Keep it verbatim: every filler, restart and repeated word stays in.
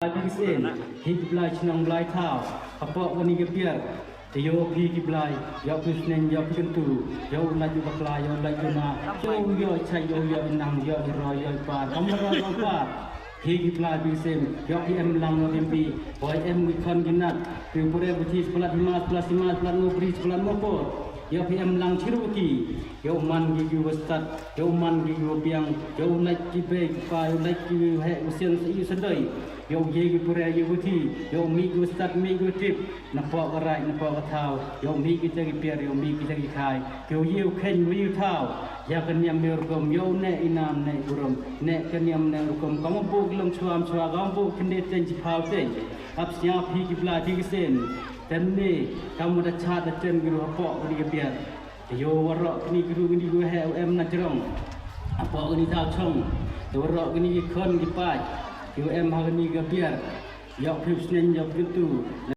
Blai phi ki sien, phi ki blai chnong blai thaw, hapoh kani ka biar. Te ïoh phi ki blai, ïoh phi sneng, ïoh phi kyntu, ïoh u lait u bakla, ïoh u lait u na, ïoh u ïoh chai, ïoh u ïoh nang, ïoh i roi, ïoh i par, kam roi ïoh par. Phi ki blai phi ki sien, ïoh phi em lang ïoh phi em pi, hoi em ki khon ki nat, phi u pure u thi splat hima, splat sima, splat mo bri, splat mo por. Ïoh phi em lang chiru ki, ïoh man ki ki wastad, ïoh man ki ki biang, ïoh lait ki bei ki pa, ïoh lait ki heh u sian sa ïoh sa doi, ïoh ye ki pure ïoh ki thi, ïoh mi ki wastad mi ki tip, na poh ka raid, na poh ka thaw, ïoh mi ki ta ki pier, ïoh mi ki ta ki khai, ïoh ye u khein, ïoh u thaw, ïa ka niam ïoh rukom, ïoh ne i nam ne i burom, ne ka niam ne rukom, kam buk long chuam chua, kam buk kynde teng chi phaw teng, ap sia phi ki blai phi ki sien, teng ne, kam da chat da chen ki ruh hapoh kani ka biar. Te ïoh waroh kini ki ruh kini ki heh u em na jrong. Hapoh kini thaw chong. Te waroh kini ki khon ki paid. Ïoh em ha kini ka biar. Ïoh phi u sneng ïoh phi kyntu.